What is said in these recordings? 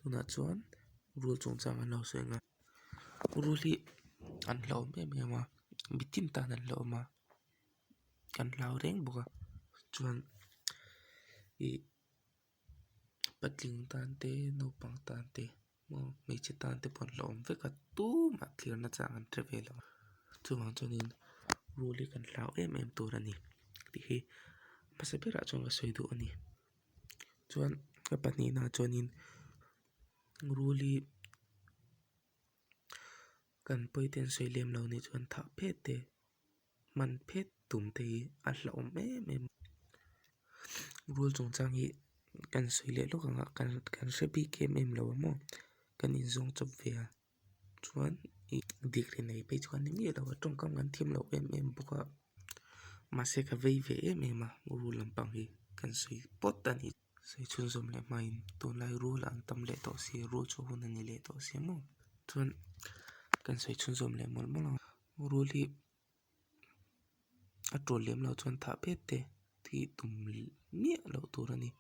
Tunah chuan rul chungchang an lo sawi ang a rul hi an hlauhawm em em a mitin tan an hlauhawm a kan hlau reng bawk a chuan ih patling tan te naupang tan te maw hmeichhe tan te pawh an hlauhawm vek a tumah thlir na chang an hre ve lo chuvang chuanin rul hi kan hlau em em tur a ni tih hi hmasa berah chuan ka sawi duh a ni. Chuan a pahnihnaah chuanin rul hi kan pawi te an sawi lem lo nih chuan thah phet te hman phet tum te hi a hlauhawm em em a. Rul chungchang hi kan sawi leh lawk ang a kan kan hre bik em em lo a maw kan inzawng chawp ve a chuan ih degree nei phei chu kan ni miah lo a tawngkam kan thiam lo em em bawk a mahse ka vei ve em em a rul lampang hi kan sawi pawt a ni. Sawi chhunzawm leh hmain tunlai rul an tam leh tawh si rul chu hun a ni leh tawh si maw chuan kan sawi chhunzawm leh mawlh mawlh ang rul hi a tul lem loh chuan thah phet te thih tum miah loh tur a ni.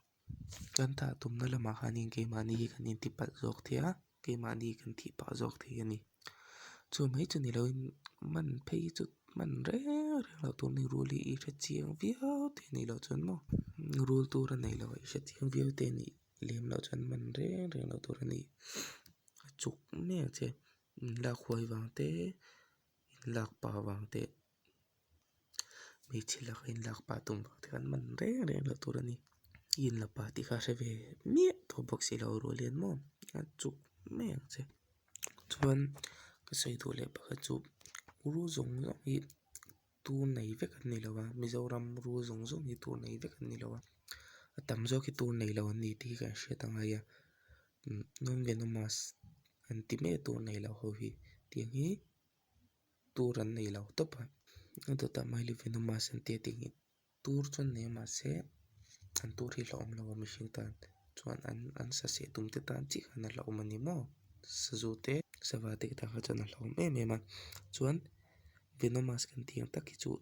Kan thah tumna lamah khanin keimahni hi kan inti palh zawk thei a keimahni kan thih pah zawk thei a ni. Chu mai chu ni loin man phei chu man reng reng loh tur ni rul hi i hre chiang viau te a nih loh chuan maw rul tur a neih loh a i hre chiang viau te a nih lem loh chuan man reng reng loh tur a ni. A chuk mai ang che inlak huai vang te inlak pa vang te hmeichhe laka inlak pa tum vang te khan man reng reng loh tur a ni. I inla pa tih kha hre ve miah tawh bawk si lo rual hian maw a chuk mai ang che. Chuan ka sawi duh leh pakhat chu rul zawng zawng hi tur nei vek an ni lo a Mizoram rul zawng zawng hi tur nei vek an ni lo a a tam zawk hi tur nei lo an ni tih hi kan hriat angai a non venomous an ti mai a tur nei lo ho hi tiang hi tur an nei lo tawp a a dawtah mile venomous an tia tih hi tur chuan nei a mahse an tur hi hlauhawm lo a mihring tan chuan an an sa seh tum te tan chiah khan a hlauhawm a ni maw sazu te sava te tan kha chuan a hlauhawm em em a chuan venomous kan tih ang tak hi chu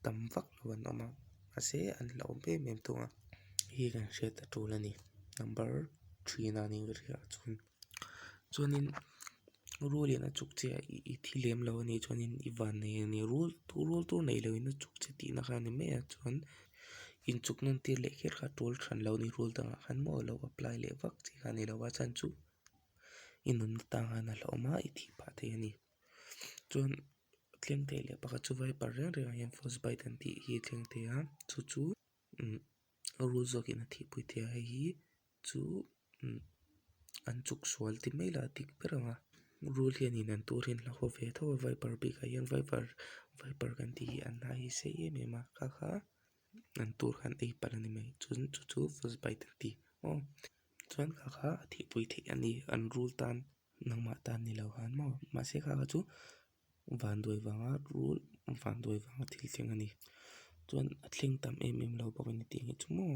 tam vak lo an awm a mahse an hlauhawm em em thung a hei kan hriat a tul a ni number three na niin ka hria chuan chuanin rul in a chuk che a i thi lem lo a nih chuanin i van nei a ni rul rul tur nei loin a chuk che tihna kha a ni mai a chuan inchuk nawn tir leh kher kha tul hran lo a ni rul dangah khan maw lo apply leh vak chi kha a ni lo a chhan chu i nunna tang khan a hlauhawm a i thih phah thei a ni chuan thleng thei leh pakhat chu viper reng rengah hian first bite an tih hi a thleng thei a chu chu umm rul zawkin a thihpui thei a hei hi chu umm an chuk sual ti mai lah dik ber ang a rul hianin an tur hian hlauhawm ve tho a viper bikah hian viper viper kan tih hi an hnai hi sei em em a kha kha an tur khan ei palh a ni mai chuan chu chu first bite an ti aw chuan kha kha a thihpui theih a ni an rul tan nangmah tan ni lo khan maw mahse kha kha chu vanduai vanga rul vanduai vanga thil thleng a ni chuan a thleng tam em em lo bawk a ni tih ang hi chu maw.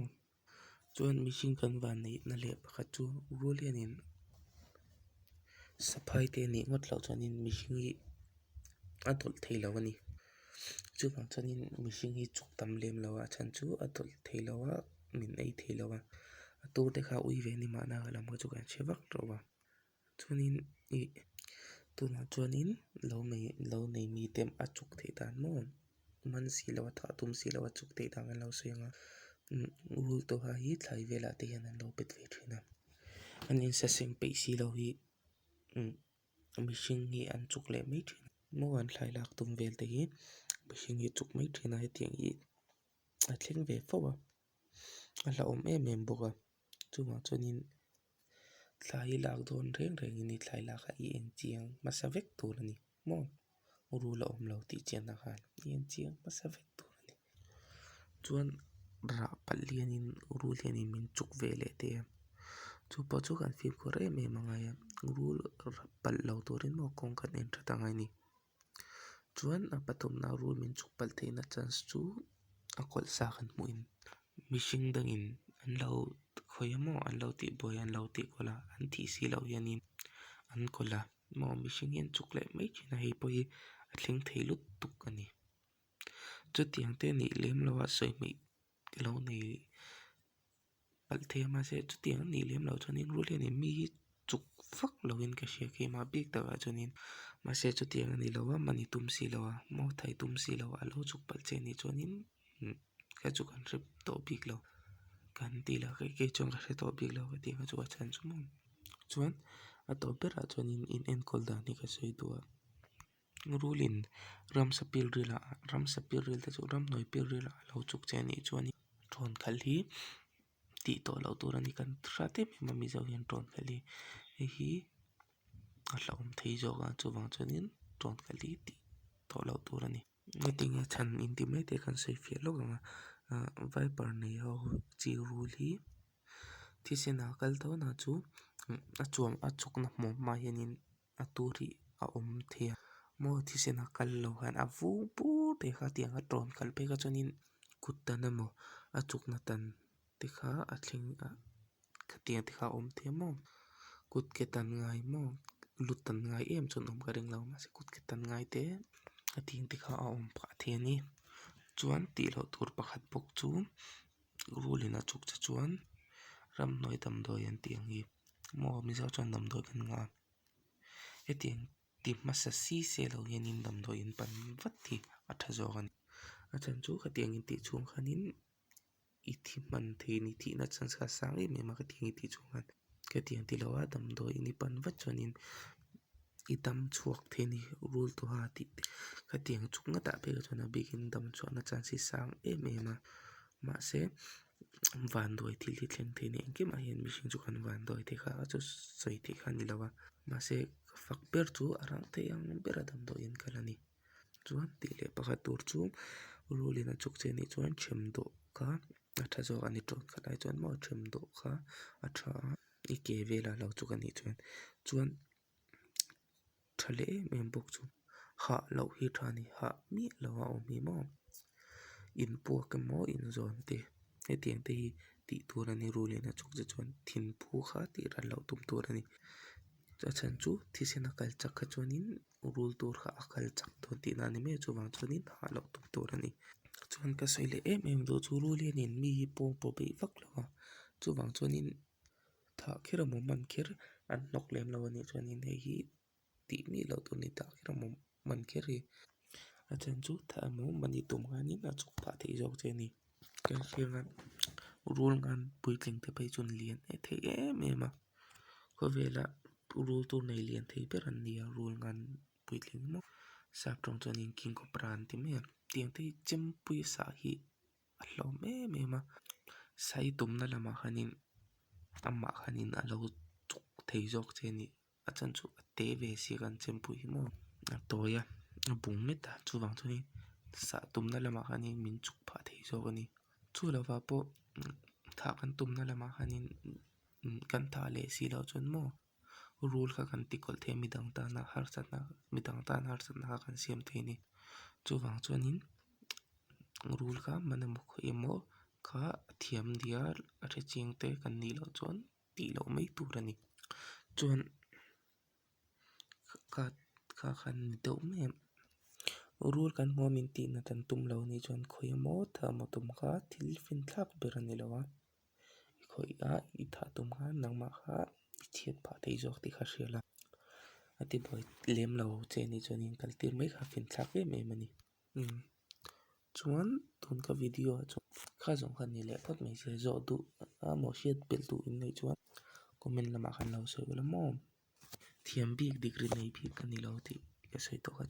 Chuan mihring kan van neihna leh pakhat chu rul hianin saphai te nih ngawt loh chuanin mihring hi a dawlh thei lo a ni. Chuvang chuanin mihring hi chuk tam lem lo a chhan chu a dawlh thei lo a min ei thei lo a a tur te kha ui ve ni mahna lam kha chu kan hre vak lo a. Chuanin ih tunah chuanin lo nei lo nei mite a chuk theih dan maw man si lo a thah tum si lo a chuk theih dan an lo sawi ang a rul tawha hi thlai velah te hian an lo bet ve thin a an insaseng peih si lo hi mihring hi an chuk leh mai thin a maw an thlai lak tum vel te hi mihring hi chuk mai thin a hetiang hi a thleng ve fo a a hlauhawm em em bawk a chuvang chuanin. Thlai i lak dawn reng rengin i thlai lakah i en chiang hmasa vek tur a ni maw? Rul a awm lo tih chianna khan i en chiang hmasa vek tur a ni. Chuan rah palh hianin rul hianin min chuk ve leh teh a, chu pawh chu kan fimkhur em em a ngai a, rul rah palh lo turin maw kawng kan en that a ngai a ni. Chuan a pathumna rul min chuk palh theihna chance chu a kawlh sa kan hmuhin mihring dangin an lo khawih a maw an lo tihbuai a an lo tihkual a an thih si loh hianin an kawlh a maw mihring hi an chuk leh mai thin a hei pawh hi a thleng thei lutuk a ni. Chutiang te nih lem loh a sawi hmeh lo nei palh thei a mahse chutiang a nih lem loh chuanin rul hianin mi hi. vak loin ka hria keimah bik takah chuanin mahse chutiang a ni lo a man i tum si lo a maw thai tum si lo a lo chuk palh che anih chuanin kha chu kan hre tawh bik lo kan ti la kei kei chuan ka hre tawh bik lo ka tih kha chu a chhan chu maw chuan a tawp berah chuanin in enkawl dan hi ka sawi duh a. Rulin ramsa pilril ah ramsa pilril te chu ramhnuai pilril ah a lo chuk che anih chuan tawn khalh hi tih tawh loh tur a ni kan hrat em em a mizo hian tawn khalh hi hei hi a hlauhawm thei zawk a chuvang chuanin tawn khalh hi tih tawh loh tur a ni. Heti nge chhan inti mai te kan sawi fiah lawk ang a ah viper nei ho chi rul hi thisen ah kal tho na chu a chuan a chukna hmuam hma hianin a tur hi a awm thei a maw thisen a kal lo hian a vung pur te kha tiang a tawn khalh phei kha chuanin kut tan emaw a chukna tan te kha a thleng a khatiang te kha a awm thei a maw kut ke tan ngai maw lut tan ngai em chuan awm ka ring lo mahse kut ke tan ngai te khatiang te kha a awm phah thei a ni chuan tih loh tur pakhat bawk chu rulin a chuk che chuan ramhnuai damdawi an tih ang hi maw mizo chuan damdawi kan ngah a hetiang ti hmasa si se lo hianin damdawi in pan vat hi a tha zawk a ni a chhan chu khatiang in tih chhung khanin i thi hman thei ni thihna chance kha a sang em em a khatiang i tih chhung khan khatiang ti loa damdawi in i pan vat chuanin i dam chhuak thei a ni rul tuha tih te khatiang chuk ngatah phei kha chuan a bikin dam chhuahna chance hi sang em em a mahse vanduai thil hi thleng thei a ni engkimah hian mihring chu kan vanduai thei kha a chu sawi theih kha a ni lo a mahse ka fak ber chu a rang thei ang ber a damdawi in kal a ni chuan tih leh pakhat tur chu rul in a chuk che anih chuan ṭhem dawh kha a ṭha zawk a ni ṭawng khat ai chuan maw ṭhem dawh kha a ṭha a i ke vela lo chuk anih chuan chuan ṭha leh em em bawk chu hah loh hi ṭha a ni hah miah lo a awm hi maw inpuak emaw inzawn te hetiang te hi tih tur a ni rul in a chuk che chuan thinphu kha tih ral loh tum tur a ni a chhan chu thisen a kal chak kha chuanin rul tur kha a kal chak dawn tihna a ni mai a chuvang chuanin hah loh tum tur a ni chuan ka sawi leh em em duh chu rul hianin mi hi pawng pawh beih vak lo a chuvang chuanin thah kher emaw man kher an hnawk lem lo a nih chuanin hei hi tih miah loh tur a ni thah kher emaw man kher hi a chhan chu thah emaw man i tum khanin a chuk phah theih zawk che a ni kan hria ang a rul ngan puitling te phei chuan lian thei em em a khawvela rul tur nei lian thei ber an ni a rul ngan puitling maw sap tawng chuanin king cobra an ti mai a tiang te hi chempui sah hi a hlawm em em a sai tumna lamah khanin amah khanin a lo chuk thei zawk che a ni a chhan chu a te ve si kan chempui hi maw a tawi a a bung nghet a chuvang chuanin sah tumna lamah khanin min chuk phah thei zawk a ni chu lovah pawh thah kan tumna lamah khanin kan thah leh si loh chuan maw rul kha kan ti kawlh thei a midang tana harsatna midang tan harsatna kha kan siam thei a ni chuvang chuanin rul kha man emaw khawih emaw kha a thiam nia a hre chiang te kan nih loh chuan tih loh mai tur a ni chuan kha kha khan ni deuh mai a rul kan hmuh a min tih nat an tum lo anih chuan khawi emaw thah emaw tum kha thil finthlak ber a ni lo a. I khawih a i thah tum khan nangmah kha i chhiat phah thei zawk tih kha hria la a ti buai lem lo che anih chuanin kal tir mai kha fin thlak em em a ni chuan tun ka video ah chuan kha zawng kha ni leh phawt mai se zawh duh a maw hriat belh duh in neih chuan comment lamah khan lo sawi ula maw thiam bik degree nei bik ka ni lo tih ka sawi tawh kha.